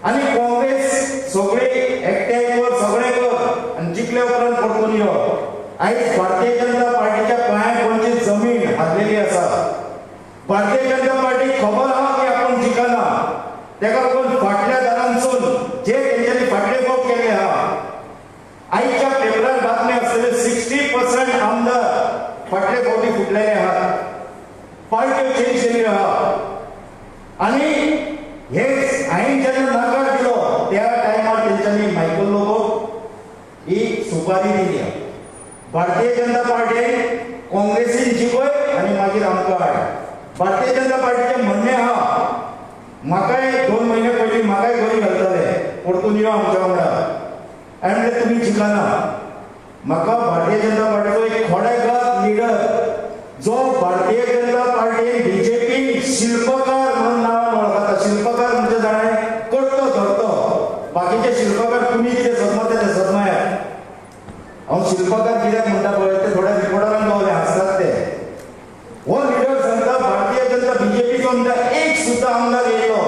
आनी काँग्रेस सगळे एकठांय कर, सगळे कर आनी जिखले उपरांत परतून यो. आयज भारतीय जनता पार्टीच्या पांया पणजे जमीन हाडलेली आसा. भारतीय जनता पार्टी खबर आहा की आपूण जिखना, तेका लागून फाटल्या दारांसून जे तेंच्यांनी फाटले फावट केल्ले आहा, आयच्या पेपरार बातमी आसतले 60% आमदार फाटले फावटी फुटलेले आहात, पार्ट्यो चेंज केल्ल्यो आहा. आनी हेच हांवें जेन्ना नकार दिलो त्या टायमार तेंच्यांनी मायकल लोबो ही सुपारी दिली. भारतीय जनता पार्टीन काँग्रेसीन जिखय आनी मागीर आमकां हाड. भारतीय जनता पार्टीचें म्हणणें आहा, म्हाकाय 2 म्हयने पयलीं म्हाकाय गोरी घालताले परतून यो आमच्या वांगडा, हांवें म्हणलें तुमी जिखना. म्हाका भारतीय जनता पार्टीचो एक खोडेगार लिडर जो भारतीय जनता पार्टीन बीजेपी शिल्पकार म्हणून नांवान वळखता. शिल्पकार म्हणजे जाणें करतो धरतो, बाकीचे शिल्पकार तुमी कितें सदमा ते सदमायात. हांव शिल्पकार कित्याक म्हणटा पळय ते थोड्या रिपोर्टरांक गावले हांसतात ते. हो लिडर सांगता भारतीय जनता बीजेपीचो म्हणटा एक सुद्दां आमदार येयलो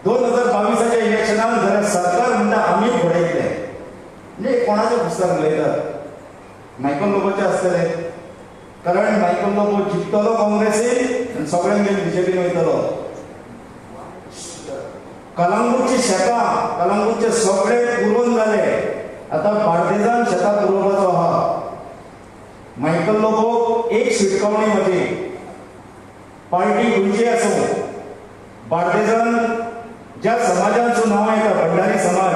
2022 इलेक्शनान जाल्यार सरकार म्हणटा आमी घडयतले. म्हणजे कोणाचे पुस्तक उलयतात, मायकल लोबोचे आसतले, कारण मायकल लोबो जिखतलो काँग्रेसीन आनी सगळ्यांक घेवन बीजेपीन वयतलो. कलंगूटची शेतां, कलंगूटचे सगळे पुरोवन जाले, आतां बार्देजान शेतां पुरोवपाचो आहा. मायकल लोबो एक शिटकावणी म्हजी, पार्टी खंयची आसूं, बार्देजान ज्या समाजांचो नांव येता भंडारी समाज,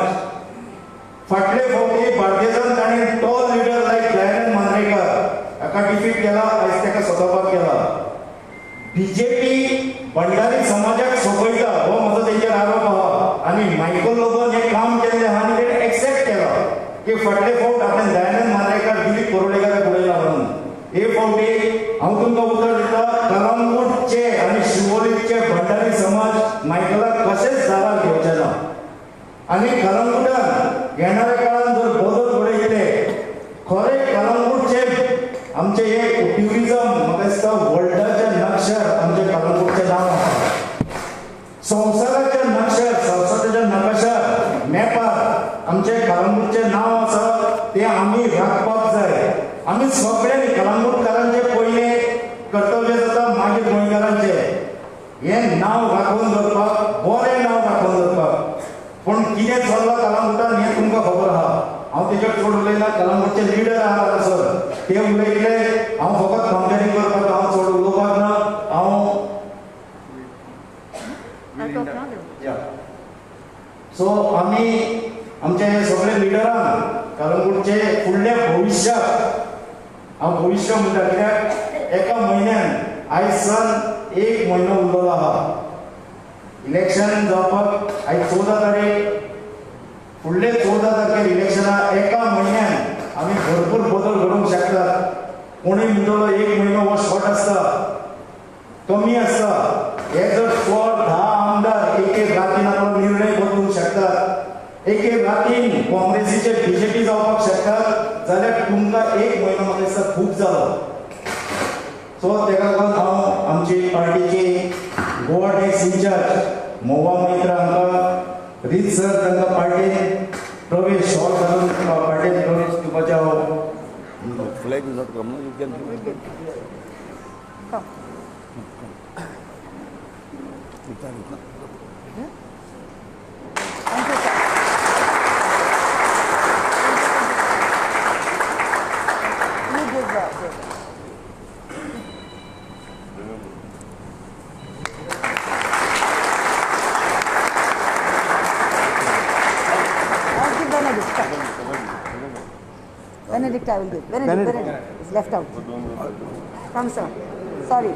फाटले फावटी बार्देजान ताणें टॉल लिडर लायक दयानंद मांद्रेकर हाका डिफीट केला, आयज ताका सोदोवपाक केला. बीजेपी भंडारी समाजाक सोंपयता हो म्हजो तेंचेर आरोप आहा. आनी मायकल लोबोन हें काम केल्लें आहा आनी तेणें एक्सेप्ट केला की फाटले फावट आपणें दयानंद मांद्रेकर दिलीप परुळेकाराक उडयला म्हणून. हे फावटी हांव तुमकां उतर दिता, कलंगूटचे आनी शिवोलीचे भंडारी समाज मायकलाक कशेंच दारार घेवचे ना. आनी कलंगूटान येणाऱ्या काळान जर बदल घडयतले, खरें कलंगूटचे आमचे हे ट्युरिजम म्हाका दिसता वर्ल्डाच्या नक्षार आमचे कलंगूटचें नांव आसा. संवसाराच्या नक्षार, संवसाराच्या नकाशार, मॅपार आमचे कलंगूटचें नांव आसा, तें आमी राखपाक जाय. आमी सगळ्यांनी कलंगूटकारांचें पयलें कर्तव्य जाता, मागीर गोंयकारांचें हें नांव राखून दवरपाक, बरें नांव राखून दवरपाक. पूण कितें चल्लां कलंगूटान हें तुमकां खबर आहा. हांव तेजेर चड उलयना, कलंगूटचे लिडर आहा हांगासर ते उलयतले, हांव फकत कंपेरींग करपाक, हांव चड उलोवपाक ना. हांव सो आमी आमचे सगळे लिडरांक कलंगूटचे फुडल्या भविश्याक, हांव भविश्य म्हणटा कित्याक एका म्हयन्यान आयज सान 1 म्हयनो उरलेलो आहा इलेक्शन जावपाक. आयज 14 तारीख, फुडले 14 तारखेर इलेक्शना एका म्हयन्यान आमी भरपूर बदल घडोवंक शकतात. कोणूय म्हणटलो 1 म्हयनो हो शॉर्ट आसता, कमी आसता. हे जर 10 आमदार एक एक रातीन आपलो निर्णय बदलूंक शकतात, एक एक रातीन काँग्रेसीचे बीजेपी जावपाक शकतात, जाल्यार तुमकां 1 म्हयनो म्हाका दिसता खूब जालो. सो तेका लागून हांव आमची पार्टीची गोवा टॅक्स इन्चार्ज महुआ मैत्रा हांकां रीतसर तांकां पार्टीन प्रवेश शॉर्ट घालून पार्टीन प्रवेश दिवपाचें हांव. Flag is not come, no? You can give it. Come. Thank you, sir. You give the. I'll give Benedict. Benedict, I will give. Benedict. It's left out. Come, sir. Sorry.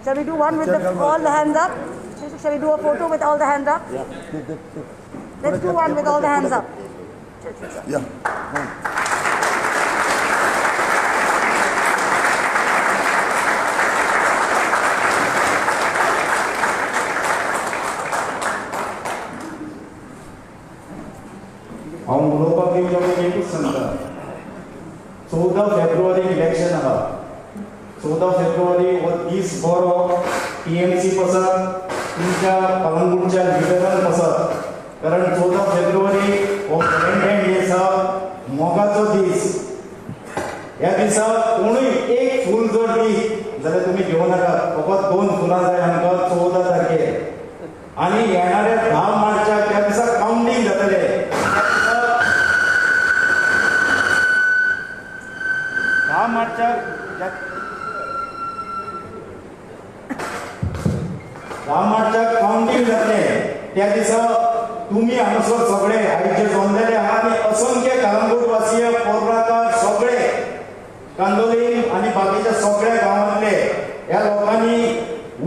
Shall we do one with all the hands up? Shall we do a photo with all the hands up? Yeah. Let's do one with all the hands up. Yeah. हांव उलोवपाक येवच्या पयलीं एकूच सांगता, 14 फेब्रुवारी election आहा. 14 फेब्रुवारी हो दीस बरो टीएमसी पसत, तुमच्या कलंगूटच्या लिडरान पसत, कारण 14 फेब्रुवारी हो व्हॅलेंटायन डे आसा, मोगाचो दीस. ह्या दिसा कोणूय एक फूल जर दीत जाल्यार तुमी घेवं नाका, फकत 2 फुलां जाय आमकां 14 तारखेर. आनी येणाऱ्या 10 मार्चाक त्या दिसा कावंटींग जातलें. 10 मार्चाक 10 मार्चाक कावंटींग जातलें. त्या दिसा तुमी हांगासर सगळे आयज जे जमलेले आहा आनी असंख्य कलंगूटवासीय, पोर्राकार सगळे कांदोलीम आनी बाकीच्या सगळ्या गांवांतले ह्या लोकांनी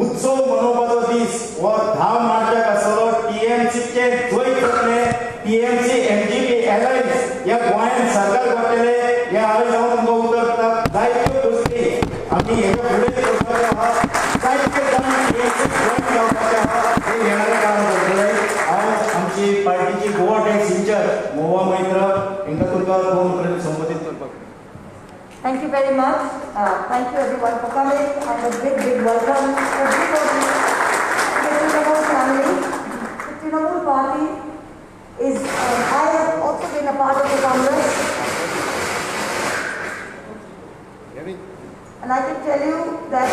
उत्सव मनोवपाचो दीस हो 10 मार्चाक आसतलो. टीएमसीचे जैत जातलें, टीएमसी एमजीपी एलायन्स ह्या गोंयांत सरकार पडटलें. ह्या आयज हांव तुमकां उतर दिता. जायत्यो गोश्टी आमी हेच्या फुडें करपाचे आहा, जायते जाण टीएमसी जॉयन जावपाचे आहा, हे येणाऱ्या काळांत करतले. हांव आमची पार्टीची गोवा टॅक्स इन्चार्ज मोवा मैत्र हांकां तुमकां 2 उतरांनी संबोधीत करपाक. Thank you very much. Thank you everyone for coming, and a big, big welcome to everybody to the Trinamool family. The Trinamool party is, I have also been a part of the Congress. And I can tell you that...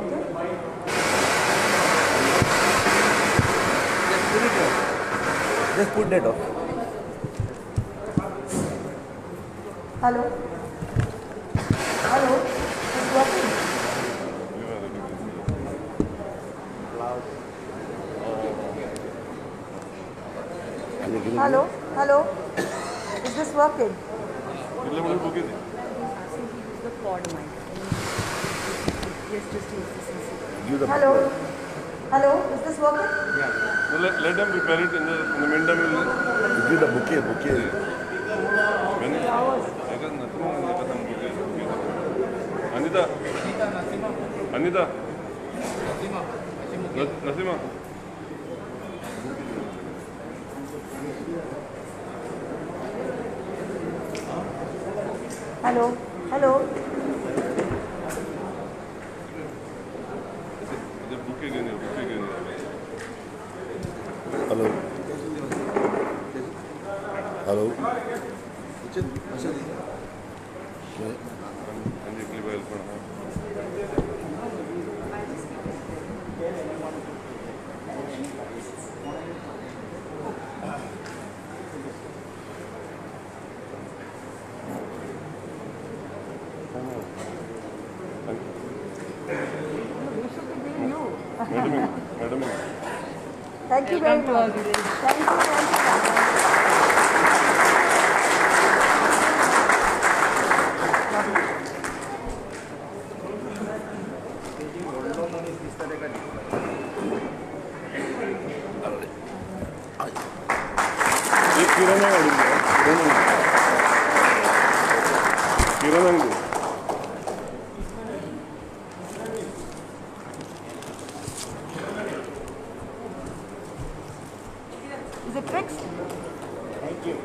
Okay. Just put it off. Just put that off. Hello? Hello? It's working? Hello? Hello? Is this working? Hello? Hello? Is this working? Yeah. No, let them prepare it in the meantime. We'll give the bouquet. Flowers. Anita. Anita. Nasima. Hello. Hello. Hello. Hello. Thank you very much. Thank you, thank you. Is it fixed? Thank you.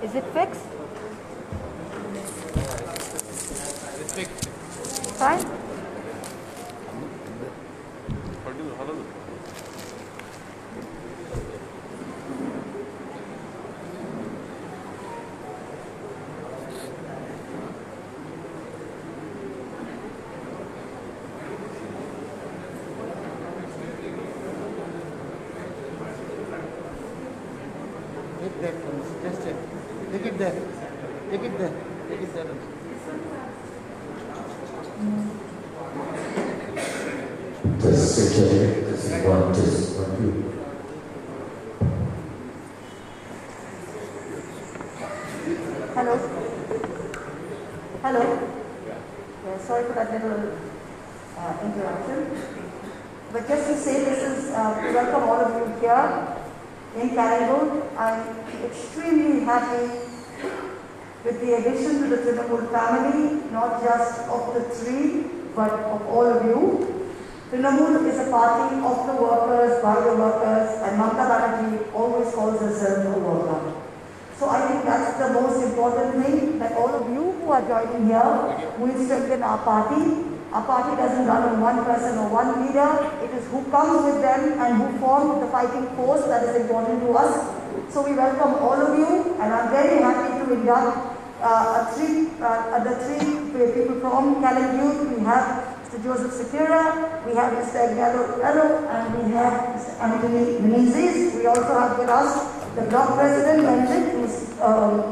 Is it fixed? It's fixed. Fine. Take that from us. Just check. Take it there. Take it there. Take it there. Just check it. This is 1, 2, 1, 2. Hello. Hello. Yeah, sorry for that little interruption. But just to say, this is to welcome all of you here in Calangute. I'm extremely happy with the addition to the Trinamool family, not just of the three, but of all of you. Trinamool is a party of the workers, by the workers, and Mamata Banerjee always calls herself a worker. So I think that's the most important thing, that all of you who are joining here will strengthen our party. Our party doesn't run on one person or one leader. It is who comes with them and who form the fighting force that is important to us. So we welcome all of you, and I'm very happy to induct the three people from Calangute. We have Mr. Joseph Sequeira, we have Mr. Agnelo Rebelo, and we have Mr. Anthony Menezes. We also have with us the block president, Benedict, who's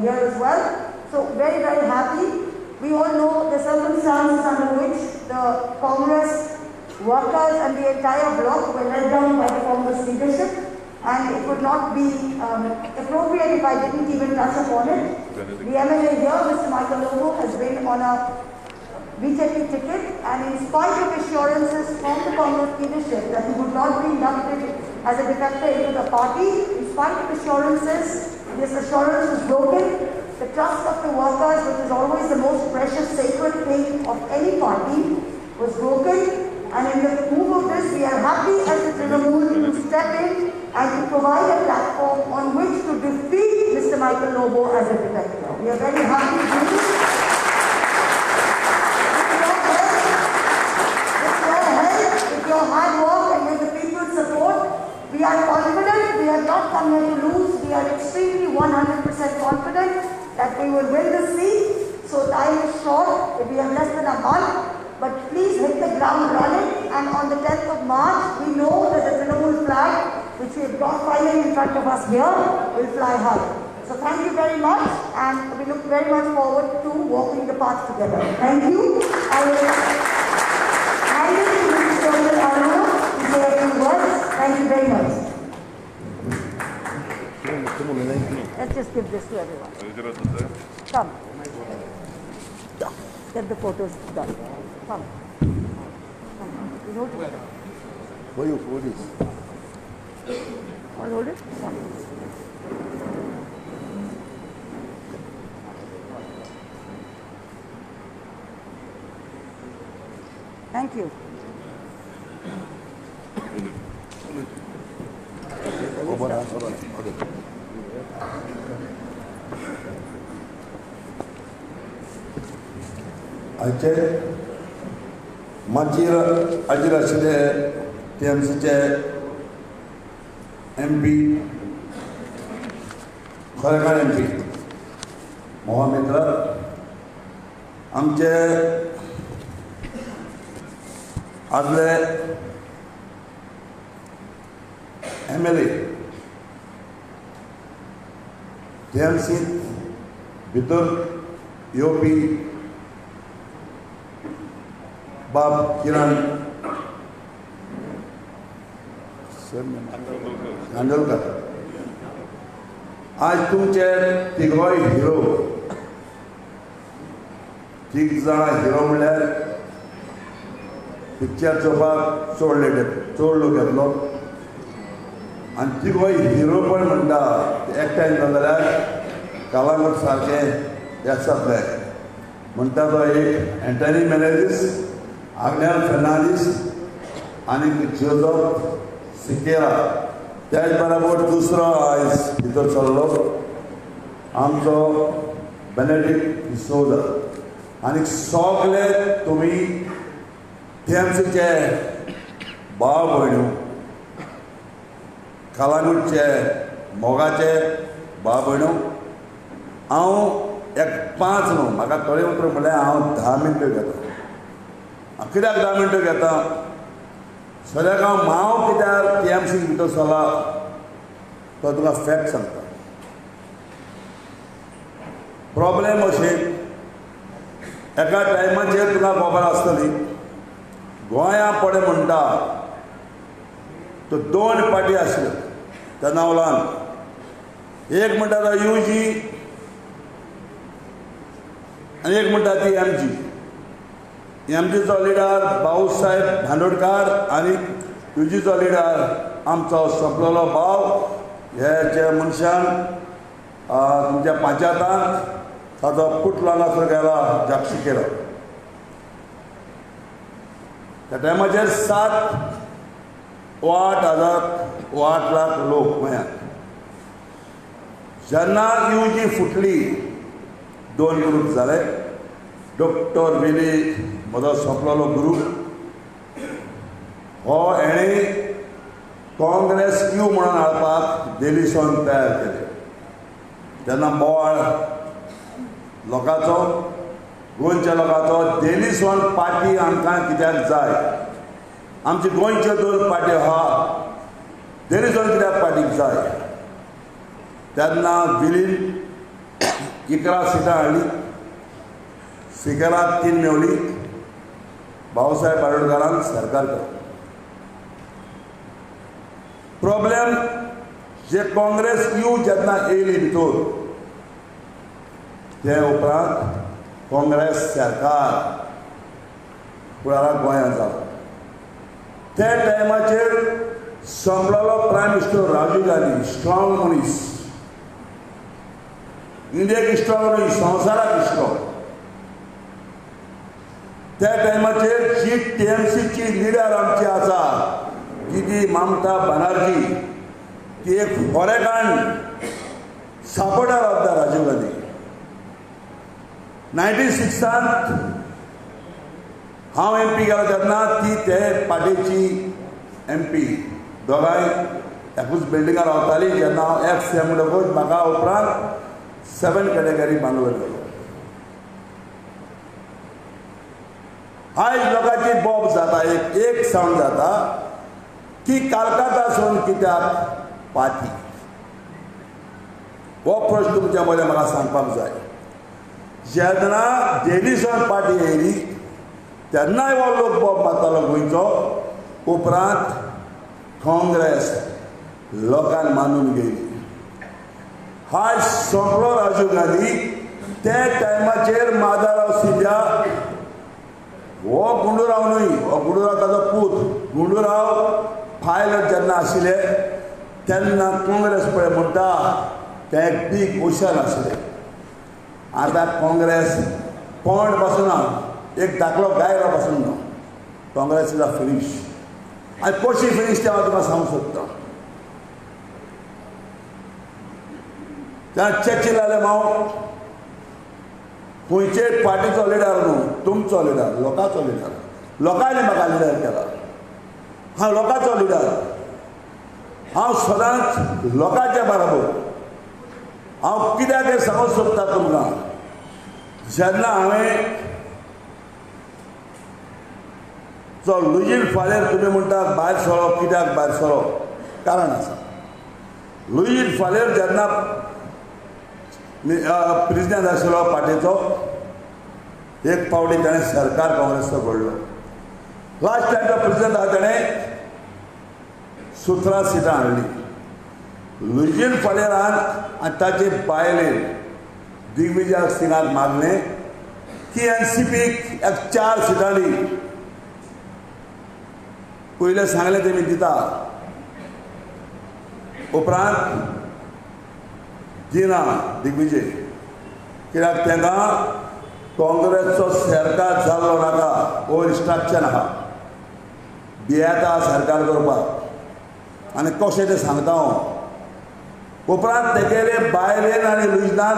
here as well. So very, very happy. We all know the circumstances under which the Congress workers and the entire block were let down by the Congress leadership, and it would not be appropriate if I didn't even touch upon it. The MLA here, Mr. Michael Lobo, has been on a BJP ticket, and in spite of assurances from the Congress leadership that he would not be inducted as a defector into the party, in spite of assurances, this assurance was broken. The trust of the workers, which is always the most precious sacred thing of any party, was broken. And in the move of this, we are happy as the Trinamool to step in and to provide a platform on which to defeat Mr. Michael Lobo as a defector. We are very happy to do this. With your help, with your hard work and with the people's support, we are confident. We have not come here to lose. We are extremely 100% confident that we will win the seat. So time is short. We have less than a month. But please hit the ground running, and on the 10th of March, we know that the Trinamool flag, which we have got finally in front of us here, will fly high. So thank you very much, and we look very much forward to walking the path together. Thank you. I will hand it to Mr. Aruna to say a few words. Thank you very much. Let's just give this to everyone. Come. Get the photos done. Come. Come. You hold it. For you, hold this. I'll hold it. Come. Thank you. Hold on, hold on. Okay. आयचे माचयेर हाजीर आशिल्ले T M सीचे M P, खरेकार M P मोहा मित्र, आमचे आदले M L A T M सींत भितर येवपी बाब किरण कांदोलकर, आज तुमचे तिगोय हिरो, तीग जाणां हिरो म्हणल्यार पिक्चर चोवपाक चड लेट चड लोक येतलो आनी तिगोय हिरो पण म्हणटा एकठांय येता जाल्यार कालांगूट सारकें येस जातलें म्हणटा तो एक एंटनी मेनेजीस, आग्नेल फेर्नांडीस आनी जोजफ सिकेरा. त्याच बराबर दुसरो आयज भितर सरलो आमचो बेनेडिक्ट डिसोजा. आनी सगळे तुमी टी एम सीचे भाव भयण्यो, कालांगूटचे मोगाचे भाव भयण्यो, हांव एक 5 न्हू, म्हाका थोडे उतरां म्हणल्यार हांव 10 मिनटां घेता. कित्याक 10 मिनटां घेता? सद्याक हांव माव कित्याक टी एम सी भितर सरला तो तुका फॅक्ट सांगता. प्रॉब्लेम अशें एका टायमाचेर तुका खबर आसतली, गोंया पडे म्हणटा तो 2 पार्टी आशिल्ल्यो तेन्ना ल्हान, एक म्हणटा तो you जी आनी एक म्हणटा ती एम जी. एम जीचो लिडर भाऊसाहेब धानोडकार आनी you जीचो लिडर आमचो सोंपलेलो भाव. हे जे मनशान तुमच्या पंचायतान ताजो पुटलो हांगासर गेला जाक्षी केलो. त्या टायमाचेर 7 वा 8 हजार वा 8 लाख लोक गोंयांत. जेन्ना युजी फुटली 2 ग्रूप जाले. डॉक्टर विली म्हजो सोंपलेलो ग्रूप हो हेणें काँग्रेस you म्हणून हाडपाक डेलीसॉन तयार केले. तेन्ना बोवाळ लोकांचो, गोंयच्या लोकांचो, डेलीसॉन पार्टी आमकां कित्याक जाय, आमची गोंयच्यो 2 पार्टी आहा, डेलीसॉन कित्याक पार्टीक जाय. तेन्ना विलीन 11 सिटां हाडली, स्पिकराक 3 मेवली, भाऊसाहेब आरोडकारान सरकार केलो. प्रॉब्लेम जे काँग्रेस you जेन्ना येयली भितर ते उपरांत काँग्रेस सरकार फुडाराक गोंयांत जालो. त्या टायमाचेर सोंपलेलो prime minister Rajiv Gandhi strong मनीस, इंडियाक स्ट्रॉंग न्हय संवसाराक स्ट्रॉंग. त्या टायमाचेर जी टीएमसीची लिडर आमची आसा ती ममता बनर्जी, ती एक foreign supporter of the Rajiv Gandhi. 96 हांव एम पी गेलो तेन्ना ती ते पार्टीची एम पी, दोगांय एकूच बिल्डिंगार रावताली. जेन्ना हांव एक्स एम म्हणटकूच म्हाका उपरांत 7 कॅटेगरी बांगलो गेलो. आयज लोकांची बोब जाता, एक एक सावंड जाता की कलकत्ता सोडून कित्याक पार्टी. हो प्रश्न तुमच्या मदीं म्हाका सांगपाक जाय. जेन्ना डेलीसॉन पार्टी येयली तेन्नाय हो लोक बोब मारतालो गोंयचो. उपरांत काँग्रेस लोकांक मानून गेली. हाय सोंपलो राजीव गांधी. त्या टायमाचेर माधवराव सिंधिया हो गुंडूराव न्हय, हो गुंडूराव ताजो पूत. गुंडूराव पायलट जेन्ना आशिल्ले तेन्ना काँग्रेस पळय म्हणटा तें एक बीग ओशन आशिल्लें. आतां काँग्रेस पोंड पासून ना, एक धाकलो गायरो पासून ना, काँग्रेस is a finish. आनी कशी फिनीश तें हांव तुका सांगूंक सोदतां. तेन्ना चर्चिल आलेमांव खंयचे पार्टीचो लिडर न्हू, तुमचो लिडर, लोकांचो लिडर. लोकांनी म्हाका लिडर केला, हांव लोकांचो लिडर, हांव सदांच लोकांच्या बरोबर. हांव कित्याक हें सांगूंक सोदता तुमकां, जेन्ना हांवें जो लुईजीन फालेर तुमी म्हणटा भायर सरप, कित्याक भायर सरप, कारण आसा. लुईजीन फालेर जेन्ना प्रेजिडेंट आशिल्लो पार्टीचो, एक फावटी ताणें सरकार काँग्रेसचो घडलो. लास्ट टायम तो प्रेजिडेंट आसा ताणें 17 सिटां हाडली. लुईजीन फालेरान आनी ताचे बायलेन दिग्विजय सिंगाक मागलें की एन सी पीक एक 4 सिटां दी, पयलें सांगलें तेमी दिता, उपरांत दिना दिग्विजय, कित्याक तांकां काँग्रेसचो सरकार जाल्लो नाका, हो इन्स्ट्रक्शन आहा, भियेता सरकार करपाक. आनी कशें तें सांगता हांव. उपरांत तेगेले बायलेन आनी लुईजनान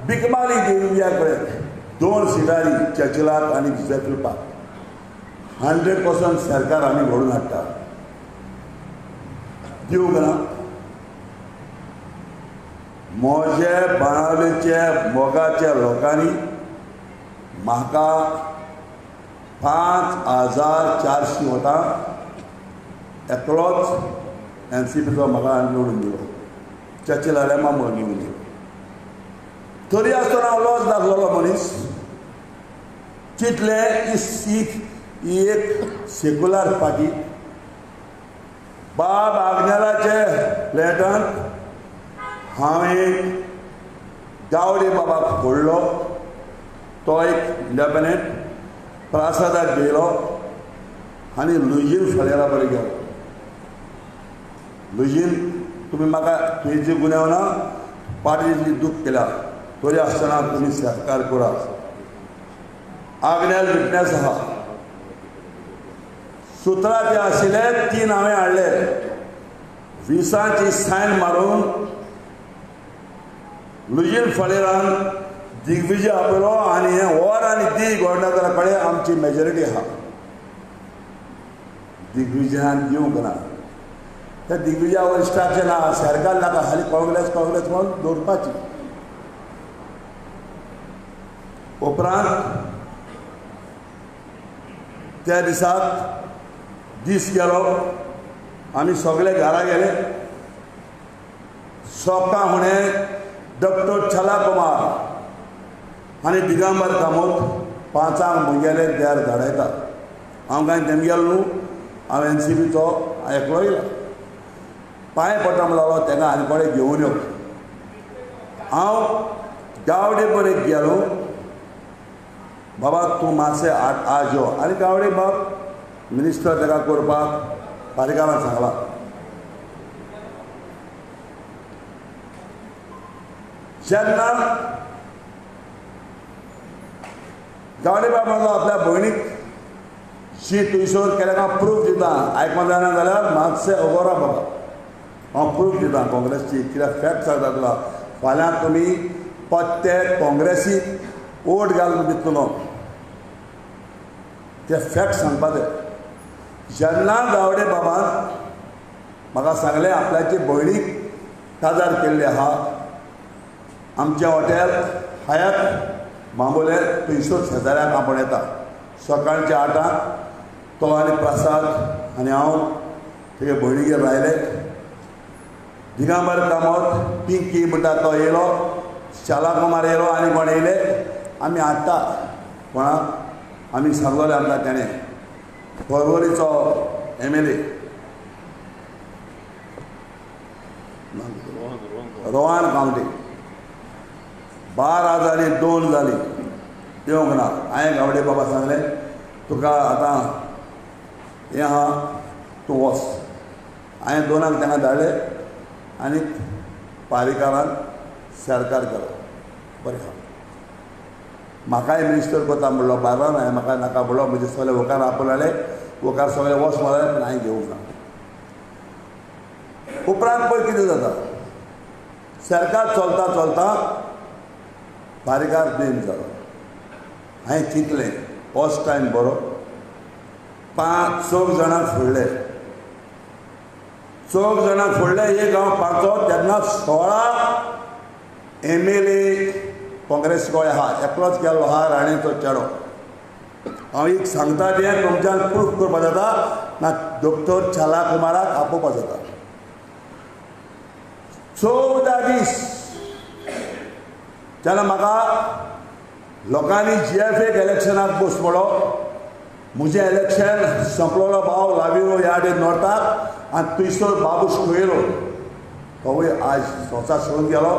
बिकमाली दिग्विजया कडेन 2 सिटां दी, चर्चिलाक आनी जेफिल्पाक. 100% सरकार आमी घडोवन हाडटा. दिवंक ना म्हजे बाणावलेचे मोगाच्या लोकांनी म्हाका 5400 वोटां एकलोच एन सी पीचो म्हाका निवडून दिलो, चर्चिल आलेमांव म्हणून निवडून दिलो. तरी आसतना हांव लॉस दाखयलो मनीस चिंतलें ही एक सेक्युलर पार्टी. बाब आग्नेलाचे फ्लॅटांत हांवें गावडे बाबाक फोडलो, तो एक इंडिपेंडंट प्रासादाक गेलो आनी लुईजीन फालेरा बरें गेलो. लुईजीन तुमी म्हाका तुजी गुन्यांव ना, पार्टीची दूख केल्या, तरी आसतना तुमी सरकार करात. आग्नेल विटनेस आहा, सुत्रां जे आशिल्ले 3 हांवें हाडले, 20 सायन मारून लुजीन फळेरान दिग्विजय आपयलो आनी हें वर आनी दी गोवर्नरा कडेन आमची मेजॉरिटी आहा. दिग्विजयान दिवंक ना, त्या दिग्विजया वरिश्ठाचें ना, सरकार नाका, हाली काँग्रेस काँग्रेस म्हणून दवरपाची. उपरांत त्या दिसाक दीस गेलो, आमी सगळे घरा गेले. सोका हुणे डॉक्टर छला कुमार आनी दिगंबर कामत 5 म्हगेले देर धाडयता. हांव कांय तेमगेलो न्हू, हांव एनसीपीचो एकलो येयला. पांय पडटा म्हणलो तेका आनी कोणे घेवन यो. हांव गावडे बरें गेलो, बाबा तूं मातशें आज यो. आनी गावडे बाब मिनिस्टर तेका करपाक पालिकारान सांगला. जेन्ना गावडे बाब म्हणलो आपल्या भयणीक शी थंयसर केल्यार हांव प्रूफ दिता, आयकूंक जायना जाल्यार मातशें अगोरा बाबा, हांव प्रूफ दिता काँग्रेसची, कित्याक फॅक्ट सांगता तुका. फाल्यां तुमी पत्ते काँग्रेसीक वोट घालून दितलो, ते फॅक्ट सांगपाचे. जेन्ना गावडे बाबान म्हाका सांगलें आपल्याचे भयणीक काजार केल्ले आहा, आमचें हॉटेल हयात बांबोले थंयसर शेजाऱ्याक आपोवन येता सकाळच्या 8 तो आनी प्रसाद आनी हांव तेगे भयणीगेर रायले. दिगंबर कामत पिंकी म्हणटा तो येयलो, शाला कुमार येयलो आनी कोण येयले. आमी हाडटा कोणाक आमी सांगलोले आमकां तेणें पर्वरीचो MLA Rohan Khaunte 12 जाली 2 जाली येवंक ना. हांवें गावडे बाबा सांगलें तुका आतां हें आहा तूं वच. हांवें 2 तांकां धाडले आनी पालिकारान सरकार केलो. बरें आहा, म्हाकाय मिनिस्टर कोता म्हणलो बारान, हांवें म्हाका नाका म्हणलो, म्हजे सगळे वकार आपयले, वकार सगळे वच म्हणले, पूण हांवें घेवंक ना. उपरांत पळय कितें जाता, सरकार चलता चलता पारिकार नेम जालो. हांवें चिंतलें फर्स्ट टायम बरो 5-6 जाणांक फोडले, 4 जाणांक फोडले, एक हांव 5, तेन्ना 16 MLA Congress Goa आहा, एकलोच गेल्लो आहा राणेचो चेडो. हांव एक सांगता तें तुमच्यान प्रूफ करपा जाता ना, डॉक्टर छाला कुमाराक आपोवपा जाता. 14 दीस जेन्ना म्हाका लोकांनी GFA इलेक्शनाक बस पडलो, म्हजें इलेक्शन सोंपलोलो भाव लाविनो ह्या वाटेन नॉर्थाक आनी थंयसर बाबूश खंयलो तोवूय आज संवसार सोडून गेलो.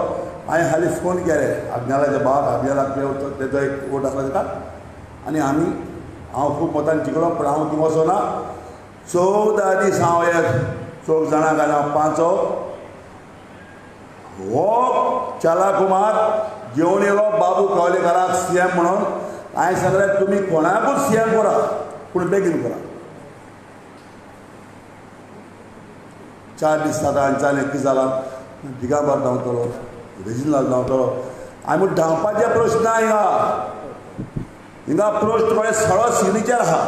हांवें हालीं फोन केले आग्नेलाच्या बाबाक, आग्नेलाक तेजो एक वोट आसलो ताका, आनी आमी हांव खूब मतान जिखलो, पूण हांव थंय वचना. 14 दीस हांव येत 4 जाणांक आनी हांव 5. हो चाला कुमार घेवन येयलो बाबू कवलेकाराक CM म्हणून. हांवें सांगलें तुमी कोणाकूच CM करा पूण बेगीन करा. 4 दीस जाता हांच्यान कितें जालां, दिगंबर धांवतलो, रेजिनाल धांवतलो. आमी धांवपाचे प्रश्न ना हिंगा, हिंगा प्रश्न कळ्ळें 16 सिग्नेचर आहा,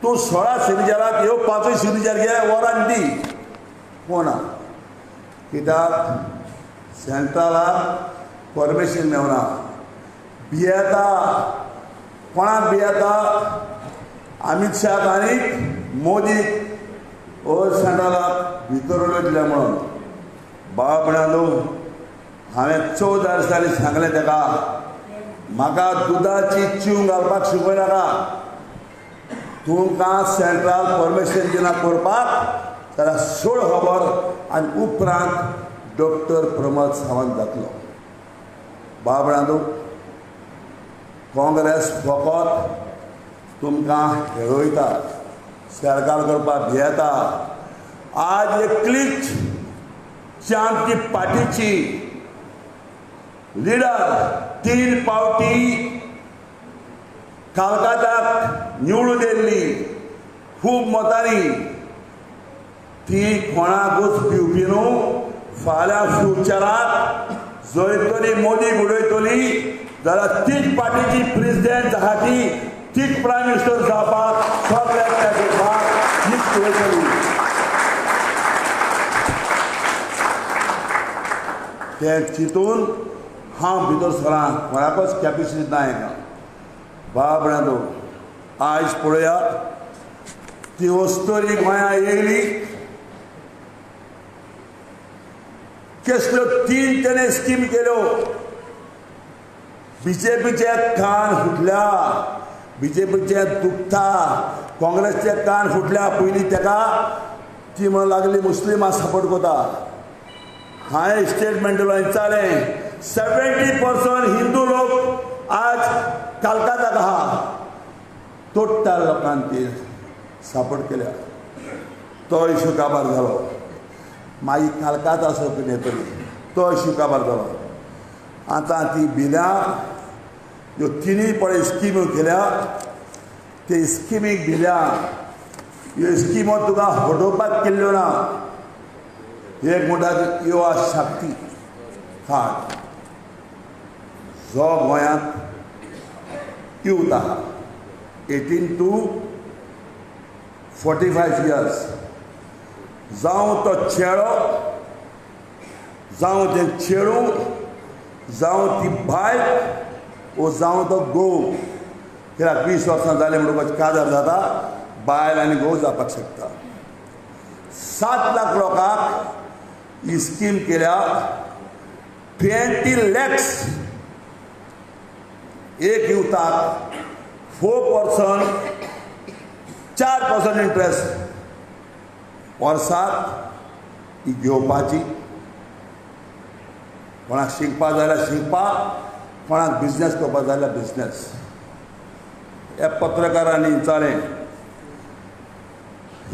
तूं 16 सिग्नेचराक ह्यो 5 सिग्नेचर घे वरान दी. कोणा कित्याक सेंट्रलाक परमिशन मेवना. भियेता कोणाक भियेता, अमित शाह आनी मोदीक ओ सेंट्रलाक भितर उडयतले म्हणून. बाबा म्हणालो हांवें 14 दिसांनी सांगलें ताका, म्हाका दुदाची चिव घालपाक शिकयनाका, तुमकां सेंट्रल परमिशन दिना करपाक जाल्यार सोड खबर. आनी उपरांत डॉक्टर प्रमोद सावंत जातलो. बाबणांनो, काँग्रेस फकत तुमकां हेळयता, सरकार करपाक भियेता. आज एकलीच आमची पार्टीची लिडर 3 पावटी कालकाताक निवडून येयल्ली खूब मतांनी ती कोणाकूच पिवपी न्हू. फाल्यां फ्युचराक जंय तरी मोदी उडयतली जाल्यार तीच पार्टीची प्रेसिडेंट आहा ती तीच प्रायम मिनिस्टर जावपाक सगळ्याक त्या करपाक तीच उडयतली. तें चिंतून हांव भितर सरां कोणाकूच कॅपेसिटी ना हांगा. बाबड्यांनो आयज पळया ती वस्तोरी गोंया येयली कसल्यो 3 तेणे स्कीम केल्यो. बीजेपीचे कान फुटल्या, बीजेपीचे दुखता, काँग्रेसचे कान फुटल्या. पयलीं तेका ती म्हणून लागली मुस्लिमां सपोर्ट करता. हांवें स्टेटमेंट दिलो चालें 70% हिंदू लोक आज कालकाताक आहा. टोटल लोकान ती सपोर्ट केल्या. तो इशू काबार जालो. मागीर कालकाता सोंपून येतली तो इशू काबार जालो. आतां ती बिलां ह्यो तिनूय पळय स्किम्यो केल्या ते स्किमीक बिलां ह्यो स्किमो तुका फटोवपाक केल्ल्यो ना. एक म्हणटा युवा शक्ती कार्ड जो गोंयांत यूथ आहा 18 to 45 years जावं तो चेडो जावं तें चेडूं जावं ती बायल ओ जावं तो घोव. कित्याक 20 वर्सां जालीं म्हणटकच काजार जाता, बायल आनी घोव जावपाक शकता. 7 लाख लोकांक ही स्कीम केल्या. 20 lakhs एक युथाक 4% 4% इंट्रस्ट वर्साक ही घेवपाची. कोणाक शिकपा जाल्यार शिकपाक, कोणाक बिजनेस करपाक जाल्यार बिजनेस. ह्या पत्रकारांनी विचारलें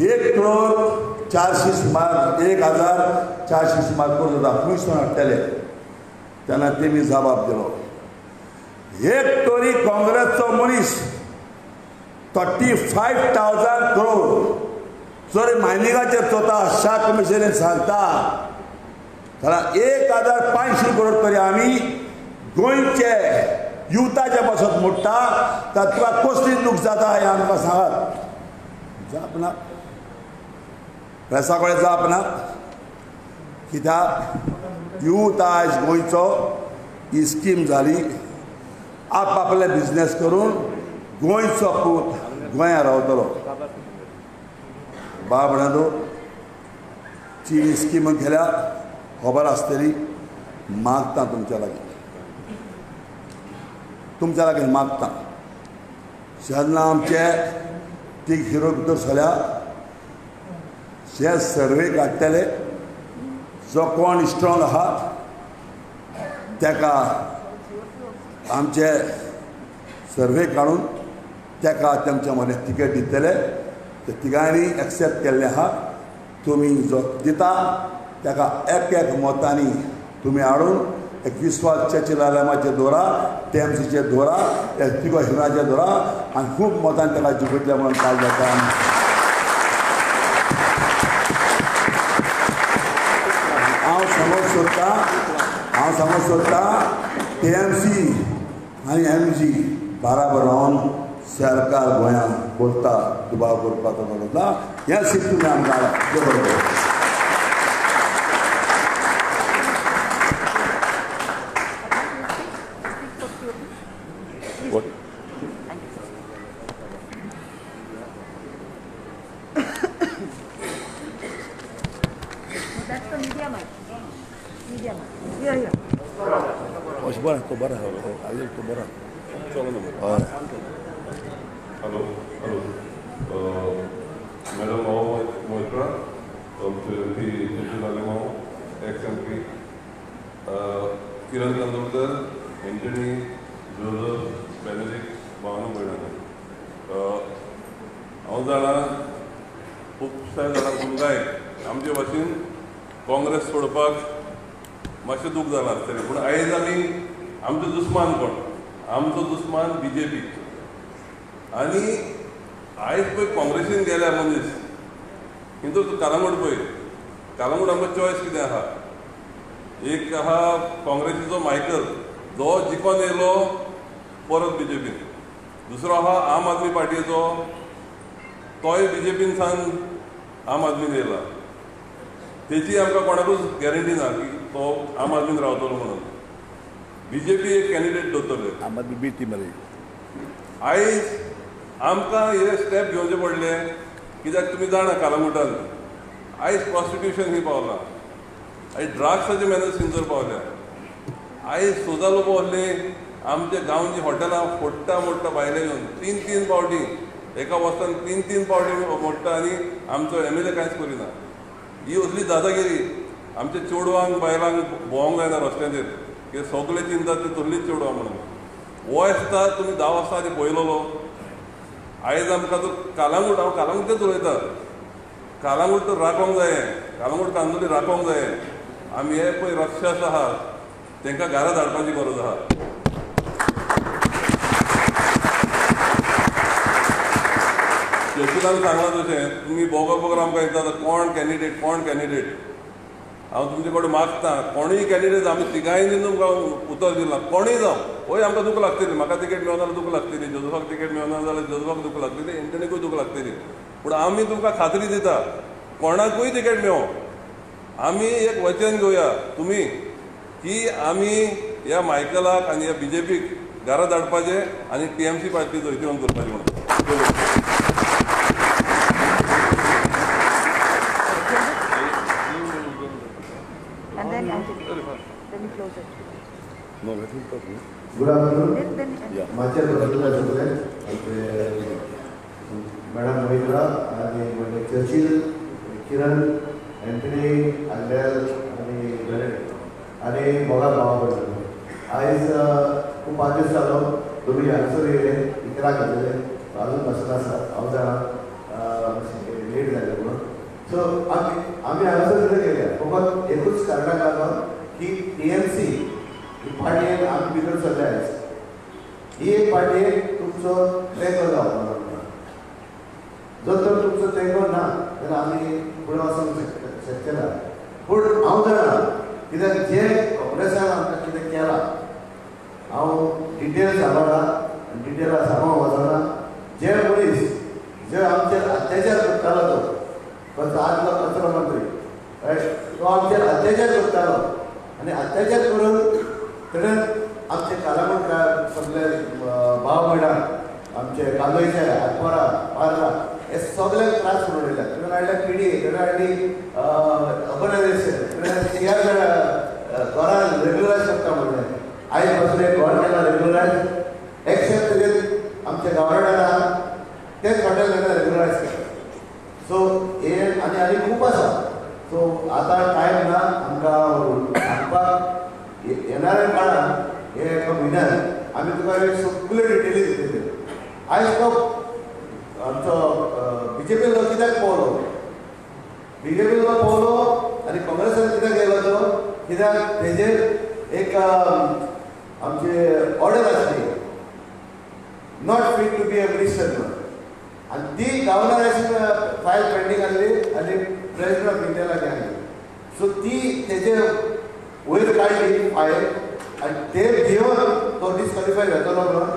1 करोड 400 सुमार 1400 सुमार करोड जाता खंयसून हाडटले. तेन्ना तेमी जबाब दिलो एक तरी काँग्रेसचो मनीस 35,000 करोड जर मायनिंगाचेर चोता शाह कमिशनेन सांगता जाल्यार 1,500 करोड तरी आमी गोंयचे युथाचे पासत मोडटा. तर तुका कसली दूख जाता हें आमकां सांगात. जाप ना, प्रेसा कडेन जाप ना. कित्याक यूथ आयज गोंयचो ही स्कीम जाली आपआपले बिजनेस करून गोंयचो पूत गोंया रावतलो. बाबड्यांनो ती स्कीम केल्या खबर आसतली. मागता तुमच्या लागीं, तुमच्या लागीं मागता. जेन्ना आमचे तीग हिरो भितर सरल्या जे सर्वे काडटले जो कोण स्ट्रॉंग आहा तेका आमचे सर्वे काडून तेका तेमच्या मदें तिकेट दितले. ते तिगांनी एक्सेप्ट केल्लें आहा. तुमी जो दिता तेका एक एक मतांनी तुमी हाडून एक विस्वास चेचिलालमाचेर दवरा, टीएमसीचेर दवरा, एक तिगो हिराचेर दवरा आनी खूब मतान तेका जिखयतले म्हणून काल जाता. हांव सांगूंक सोदतां, हांव सांगूंक सोदतां टीएमसी आनी एमजी बाराबर रावन सरकार गोंयांत बोलता दुबाव करपाचो गरज ना. हें सीट तुमी आमकां बरोबर. That's the media mic. Media mic. Here, here. बरं तो बरं आजेर तो बरं. हॅलो हॅलो मॅडम, हांव मोहित्रा एम पी चेचिल हांव ex MP Kiran Kandolkar, Antony Joseph Benedict Bhanu भयणान. हांव जाणा खुबश्या जाणांक तुमकांय आमचे भाशेन काँग्रेस सोडपाक मातशें दूख जालां आसतलें, पूण आयज आमी आमचो दुस्मान कोण? आमचो दुस्मान बीजेपी. आनी आयज पळय काँग्रेसीन गेल्या मनीस हिंदू कालांगूट पळय, कालांगूट आमकां चॉयस कितें आहा? एक आहा काँग्रेसीचो मायकल जो जिखोन येयलो परत बीजेपीन, दुसरो आहा आम आदमी पार्टीचो तोय बीजेपीन सावन आम आदमीन येयला. तेची आमकां कोणाकूच गॅरंटी ना की तो आम आदमीन रावतलो म्हणून. बीजेपी एक कॅन्डिडेट दवरतले. आम आदमी बी टी मरे. आयज आमकां हे स्टेप घेवचे पडले कित्याक तुमी जाणा कालांगुटान आयज प्रॉस्टिट्युशन ही पावलां, आयज ड्रग्साचे मेनस थंयसर पावल्या, आयज सोजा लोक आहले आमच्या गांवची हॉटेलां फोडटा मोडटा भायले येवन 3-3 फावटी एका वर्सान 3-3 फावटी मोडटा आनी आमचो एम एल ए कांयच करिना. ही असली दादागिरी आमच्या चेडवांक बायलांक भोंवंक जायना रस्त्याचेर, कित्याक सगळे चिंता ते तसलीच चेडवां म्हणून. हो आसता तुमी 10 वर्सां आदी पळयलोलो. आयज आमकां तो कालांगूट, हांव कालांगूटच उलयता, कालांगूट तर राखोंक जाय, कालांगूट कांदोली राखोंक जाय. आमी हे पळय राक्षस आहा तांकां घरा धाडपाची गरज आहा. चर्चिलान सांगलां तशें तुमी बोगो बोगो आमकां येता कोण कॅन्डिडेट कोण कॅन्डिडेट, हांव तुमचे कडेन मागता कोणूय कॅन्डिडेट, आमी तिगांयनी तुमकां उतर दिलां कोणूय जावं, हय आमकां दूख लागतली, म्हाका तिकेट मेळना जाल्यार दूख लागतली, जोजफाक तिकेट मेळना जाल्यार जोजफाक दूख लागतली, एंटनीकूय दूख लागतली, पूण आमी तुमकां खात्री दिता कोणाकूय तिकेट मेळो. आमी एक वचन घेवया तुमी की आमी ह्या मायकलाक आनी ह्या बीजेपीक घरा धाडपाचें आनी टीएमसी पार्टी जैतिवंत करपाचें म्हणून. And then Anthony. Then we close it. No, let him talk. Good afternoon. Then माझ्या बरोबर सगळे मॅडम मोहित्रा आणि म्हणजे चर्चिल, किरण, अँथनी, आंद्रेल आणि गणेश आणि मोगा भावा बद्दल आयज खूब 5 दीस जालो तुमी हांगसर येयले, 11 घेतले, अजून बसला आसा, हांव जाणा लेट जालें म्हणून. सो आमी हांगासर कितें केल्या फकत एकूच कारणाक लागून की टी एम सी ही पार्टयेन आमी भितर सरले आयज. ही एक पार्टयेक तुमचो तेंको जावपाक जाय. जर तर तुमचो तेंको ना जाल्यार आमी फुडें वचूंक शकचे ना. पूण हांव जाणा कित्याक जे काँग्रेसान आमकां कितें केलां हांव डिटेल सांगना, डिटेला सांगूंक वचना. जे मनीस जे आमचेर अत्याचार करतालो तो आदलो कचरो मंत्री तो आमचेर अत्याचार करतालो आनी अत्याचार करून तेणें आमचे कालांगूट सगळे भाव भयणां आमचे कांदोयचे, आरपोरा, पार्ला हे सगळ्यांक त्रास करून उडयले. तेणें हाडल्या किडी, तेणें हाडली अर्बनायझेशन, तेणें सी आर घरां रेगुलरायज करता म्हणलें. आयज पासून एक घर केला रेगुलरायज, एक्सेप्ट तेजेर आमच्या गव्हर्नमेंटान तेच हॉटेल तेणें रेगुलरायज केलें. सो हे आनी आनी खूब आसा. सो आतां टायम ना आमकां सांगपाक. येणाऱ्या काळान हे एका म्हयन्यान आमी तुका एक सगळ्यो डिटेली दितले. आयज तो आमचो बीजेपी लोक कित्याक पावलो, बीजेपी लोक पावलो आनी काँग्रेसान कित्याक गेलो तो, कित्याक तेजेर एक आमची ऑर्डर आसली not fit to be a minister म्हणून, आनी ती गव्हर्नराची फायल पेंडींग आसली आनी प्रेसिडेंट ऑफ इंडिया लागीं आसली. सो ती तेजे वयर काडली फायल आनी ते घेवन तो डिस्क्वॉलिफाय जातलो म्हणून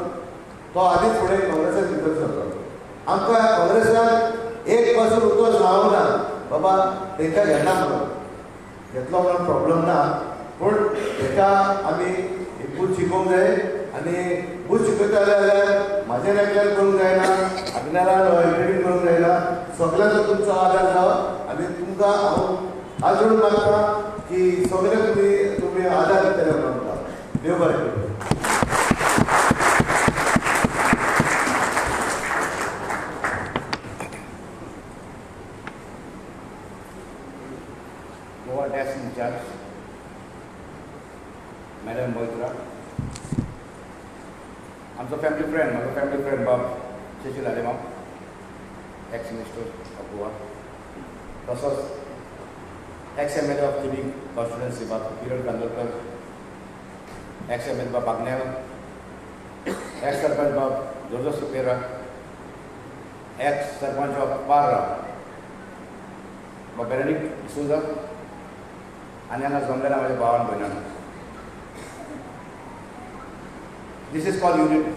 तो आदींच फुडें काँग्रेसान भितर सरलो. आमकां काँग्रेसान एक पासून उतर लावना बाबा तांकां घेना म्हणून, घेतलो म्हणून प्रॉब्लम ना, पूण ताका आमी बूथ शिकोवंक जाय आनी बूथ शिकयता जाल्यार म्हाजें एकल्यान करूंक जायना, आग्नेलान एडिटींग करूंक जायना, सगळ्यांचो तुमचो आदार जावो आनी तुमकां हांव हात जोडून मागता की सगळे तुमी आदार दितले म्हणून आमकां. देव बरें करूं. Goa Desk in Charge, Madam Moitra, आमचो फॅमिली फ्रेंड, म्हाजो फॅमिली फ्रेंड बाब Cecil Alemao, ex minister of Goa, तसोच ex M L A of Tivim constituency बाब किरण कांदोळकर, एक्स एम एल बाब आग्नेल, एक्स सरपंच बाब जोजो सुपेरा, एक्स सरपंच बाब पार्रा, बाब बेनेडिक्ट डिसोजा आनी हांगा जमलेल्या म्हाज्या भावान भयणान. This is called unity.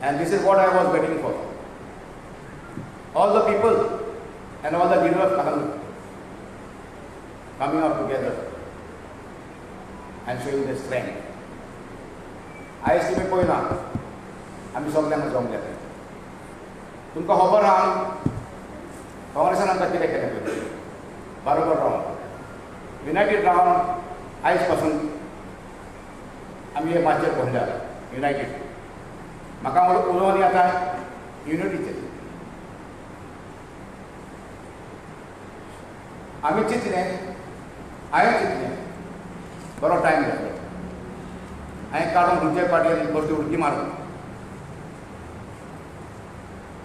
And this is what I was waiting for. All the people and all the leaders of Calangute coming out together and showing their strength. आयज तुमी पळयना आमी सगल्यांक जमले. तुमकां खबर आहा काँग्रेसान आमकां कितें केलें पळय, बरोबर रावन युनायटेड रावन आयज पासून आमी हे माचयेर पळयल्या युनायटेड. म्हाका उलोवन आतां युनिटीचेर आमी चिंतलें, हांवें चिंतलें, बरो टायम घेतलो, हांवें काडून खंयच्याय पार्टीन बसली उडकी मारली.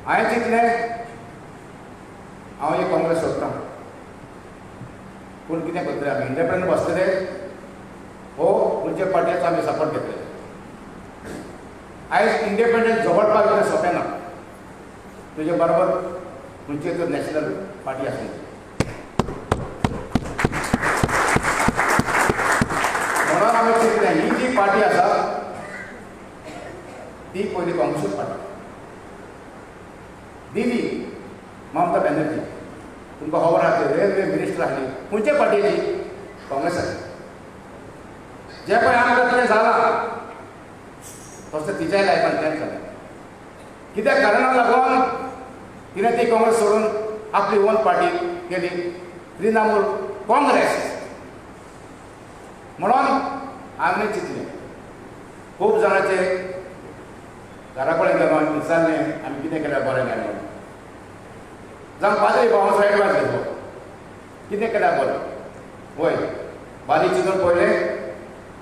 हांवें चिंतलें हांव एक काँग्रेस सोदतां, पूण कितें करतले आमी इंडिपेंडंट बसतले हो खंयच्या पार्टीचो आमी सपोर्ट घेतले. आयज इंडिपेंडंट झगडपाक इतलें सोंपें ना, तुजे बरोबर खंयची तर नॅशनल पार्टी आसूं. म्हणून आमी चिंतलें ही जी पार्टी आसा ती पयली काँग्रेसूच पार्टी दिली ममता बॅनर्जी, तुमकां खबर आसा रेल्वे मिनिस्टर आसली खंयच्या पार्टीची, काँग्रेसाची. जें पळय आमकां कितें जालां तशें तिच्याय लायफान तेंच जालें. कित्याक कारणाक लागून तिणें ती काँग्रेस सोडून आपली ओन पार्टी केली, तृणमूल काँग्रेस. म्हणून आमी चिंतलें, खूब जाणांचे घरा कडेन गेलो आमी विचारलें आमी कितें केल्यार बरें काय म्हणून. जावं पाद्री भावाचो एडवायस घेतलो कितें केल्यार बरें. वय बारीक चिंतून पळयलें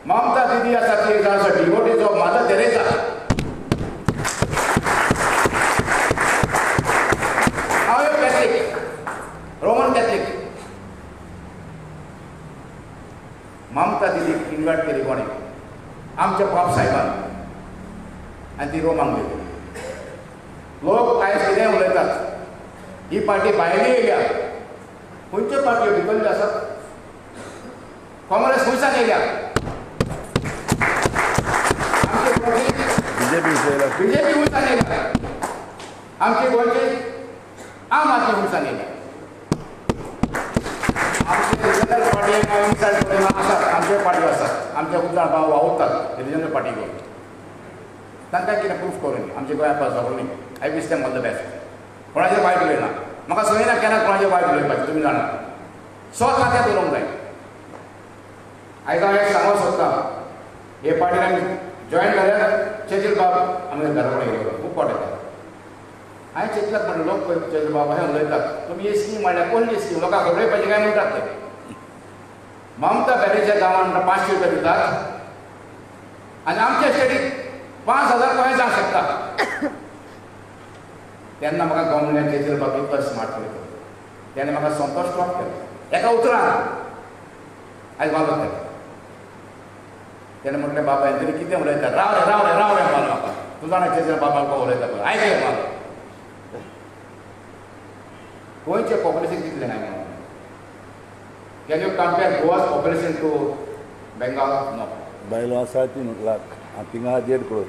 ममता दिदी आसा ती जावन आसा डिवोटीचो मादर तेरेजा. हांव एक कॅथलीक, रोमन कॅथलीक. ममता दिदीक इन्वायट केली कोणें, आमच्या बाब साहेबान, आनी ती रोमाक गेली. लोक आयज कितें उलयतात, ही पार्टी भायली येयल्या, खंयच्यो पार्ट्यो भितरल्यो आसात, काँग्रेस खंयच्यान येयल्या, बीजेपी खंयच्यान येयल्या, आमची गोंयची आम आदमी खंयच्यान येयल्या. आमचे रिजनल पार्टी आसात, आमचे पार्ट्यो आसात, आमचे खूब जाण भाव वावुरतात रिजनल पार्टी घेवन, तांकां कितें प्रूफ करूं न्ही आमच्या गोंया पास जावं न्ही. I wish them all the best. कोणाचेर वायट उलयना, म्हाका संवय ना केन्ना कोणाचेर वायट उलोवपाचें, तुमी जाणा. स्वता तें उलोवंक जाय. आयज हांव एक सांगूंक सोदतां, हे पार्टीन आमी जॉयन जाल्यार चेचिल बाब आमच्या घरा कडेन येयलो, खूब फावट येता. हांवें चिंतलां म्हणलें लोक पळय चेचिल बाब अशें उलयतात, तुमी ही स्कीम हाडल्या, कसली स्कीम, लोकांक खबरपाची काय म्हणटात ते. ममता बॅनर्जीच्या गांवान म्हणटा 500 रुपया दितात आनी आमच्या स्टेटीक 5000 कशें जावंक शकता. तेन्ना म्हाका गमलें चेचिल बाब इतलो स्मार्ट पळयता, तेणें म्हाका संतोष स्टॉप केलो एका उतरान. आयज वालोर केलो. तेणें म्हटलें बाबा हें कितें उलयता, राव रे राव रे राव रे माल म्हाका, तूं जाणा चेचिल बाबा उलयता पळय, आयकलें माल. गोंयचें पॉप्युलेशन कितलें काय म्हणून, can you compare Goa's population to Bengal? No. बायलो आसा 3 लाख, थिंगा 1.5 करोड,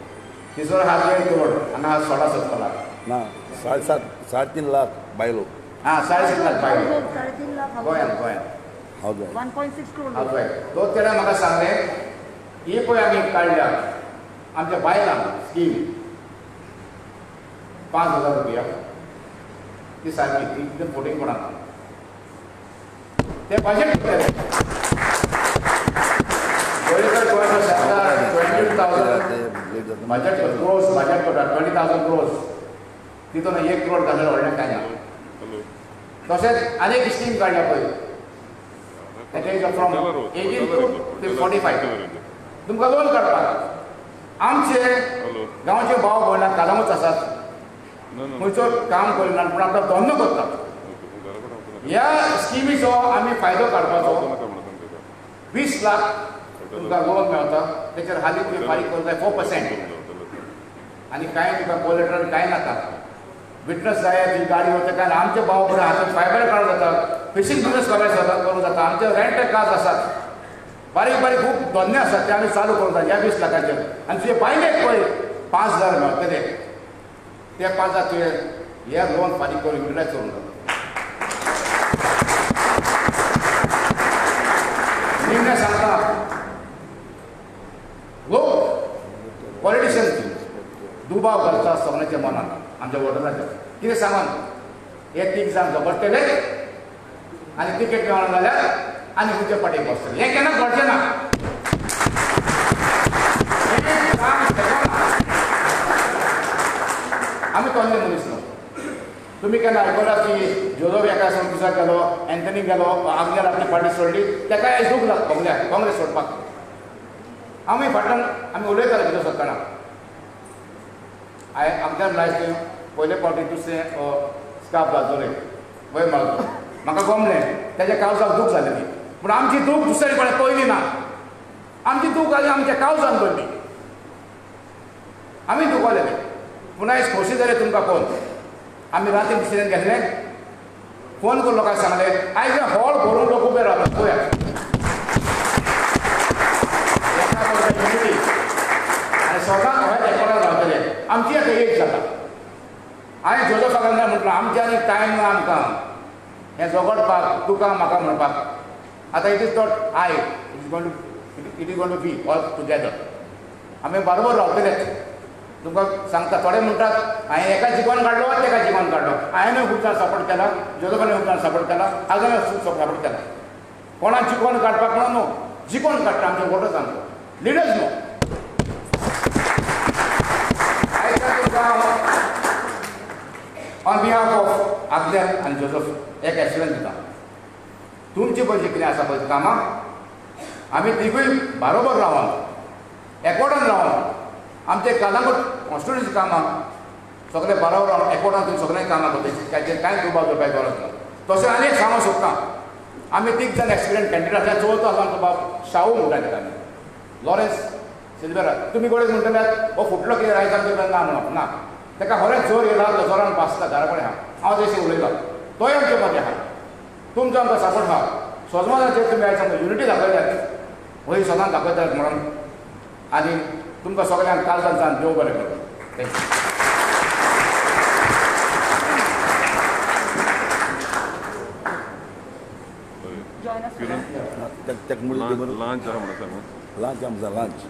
तिसरो हा 1.5 करोड, हांगा हा 16-17 लाख ना, 7.5 3.5 लाख बायलो. हां 7.5 लाख बायलो 3.5 लाख गोंयांत, गोंयांत 1.6 करोड. House wife. तो तेणें म्हाका सांगलें ही पळय आमी काडल्या आमच्या बायलांक स्कीम 5000 रुपया, ती सारकी ती कितें फोटींग कोणाक ते बजेट करतले. गोंयकर गोंयचो सरकार 20,000 बजेट क्रोर्स बजेट करता, 20,000 क्रोर्स, तितून 1 करोड घातल्यार व्हडलें कांय ना. तशेंच आनी एक स्कीम काडल्या पळय, फ्रॉम 18 to 45 तुमकां लोन काडपाक. आमचे गांवचे भाव भयणां कालामूच आसात, खंयचो काम करिना पूण आपलो धंदो करतात. ह्या स्किमीचो आमी फायदो काडपाचो. 20 लाख तुमकां लोन मेळटा तेचेर हालीं तुवें फारीक करूंक जाय 4% आनी कांय तुका कोलेट्रल कांय नाका. विटनस जाय तुजी गाडी वता काय आमचे भाव बरें हातूंत फायबर काडूंक जाता, फिशींग बिजनस करूंक जाता, आमचे रेंट कार्स आसात, बारीक बारीक खूब धंदे आसात ते आमी चालू करूंक जाय ह्या 20 लाखाचेर. आनी तुजे बायलेक पळय 5,000 मेळटले, ते 5,000 तुवें हे लोन फारीक करून युटिलायज करूंक जाता. निमणें सांगता, लोक पॉलिटिशियन दुबाव घालता सगळ्यांच्या मनात आमच्या वोटरांच्या. कितें सांगून हे 3 जाण झगडटले आनी तिकेट मेळना जाल्यार आनी खंयच्या पार्टीक बसतले, हें केन्ना घडचें ना. हें काम शकना. आमी तोल्ले मनीस न्हू. तुमी केन्ना आयकलां की जोजफ एका दुसऱ्याक गेलो, एन्थनी गेलो, आग्नेल आपली पार्टी सोडली, ताका आयज दूख लागता काँग्रेस सोडपाक. आमी फाटल्यान आमी उलयताले भितर सरतना, हांवें आमच्यान लायफ पयले फावटी दुसरें स्कार्फ घातले वयर मारलो, म्हाका गमलें, तेज्या काळजाक दूख जालेली. पूण आमची दूख दुसऱ्या कडेन पळयली ना, आमची दूख आनी आमच्या काळजान पडली, आमी दुखवलेले. पूण आयज खोशी जाले तुमकां पळोवन. आमी राती दुसऱ्यान घेतले, फोन करून लोकांक सांगले, आयज हॉल भरून लोक उबे रावतात पळयात. आनी सदांच हय एकवटान रावतले. आमची आतां एज जाता. हांवें जोजफ आग्नेलाक म्हटलां आमचें आनी टायम ना आमकां हें झगडपाक, तुका म्हाका म्हणपाक. आतां it is not I, it is gonna be all together. आमी बरोबर रावतलेच. तुमकां सांगता, थोडे म्हणटात हांवें एका जिखोन काडलो, तेका जिखोन काडलो. हांवेंय खूब जाण सपोर्ट केला, जोजफानूय खूब जाण सपोर्ट केला, आग्नेलान खूब सपोर्ट केला. कोणाक जिखोन काडपाक म्हणून न्हू, जिखोन काडटा आमचे वोटर्स, आमचो लिडर्स न्हू. ऑन बिहाफ ऑफ आग्नेल आनी जोजफ एक एश्युरन्स दिता, तुमची पळय कितें आसा पळय कामां, आमी तिगूय बारोबर रावन एकवटान रावन आमचे कालांगूट कॉन्स्टिट्युएन्सी कामां सगळे बरोबर रावन एकवटान तुमी सगळ्यांनी कामां करता, ताचेर कांय दुबाव दवरपाक गरज ना. तशें आनी एक सांगूंक सोदता, आमी 3 जाण एक्सपिरियन्स कॅन्डिडेट आसा. चवथो आसा आमचो बाब शाहू म्हणटा ताका आमी, लॉरेन्स सिल्वेरा. तुमी गोडे म्हणटले हो फुटलो कितें आयज आमचें ना म्हणप ना, ताका खरेंच जोर येयला, तो जोरान बासता घरा कडेन आहा. हांव तशें उलयतां, तोय आमचे मदें आहा, तुमचो आमकां सपोर्ट आहा. सोजमानाचेर तुमी आयज आमकां युनिटी दाखयल्यात, वय सदांच दाखयतात म्हणून. आनी तुमकां सगळ्यांक काळजान देव बरें करूं. Thank you. Lunch.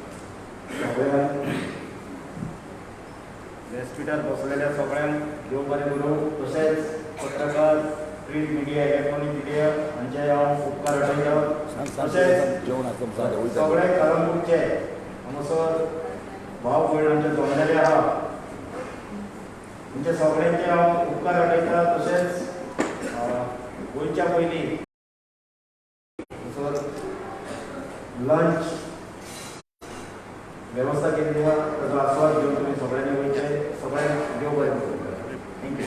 व्यासपीठार बसलेल्या सगळ्यांक देव बरें करूं. तशेंच पत्रकार, प्रिंट मिडिया, इलेक्ट्रॉनीक मिडिया हांचे हांव उपकार आठयता. तशेंच सगळे कलंगूटचे हांगासर भाव भयण आमचे जमलेले आहा, तुमचे सगळ्यांचे हांव उपकार आठयता. तशेंच गोंयच्या पयलीं हांगासर लंच वेवस्था केल्ली आहा, ताजो आस्वाद घेवन तुमी सगळ्यांनी वयचें. सगळ्यांक देव बरें करूं. Thank you.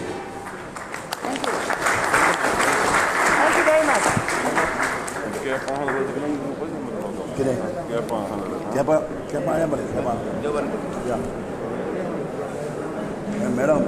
Thank you very much. कितें केपां केपां बरें केपां मॅडम.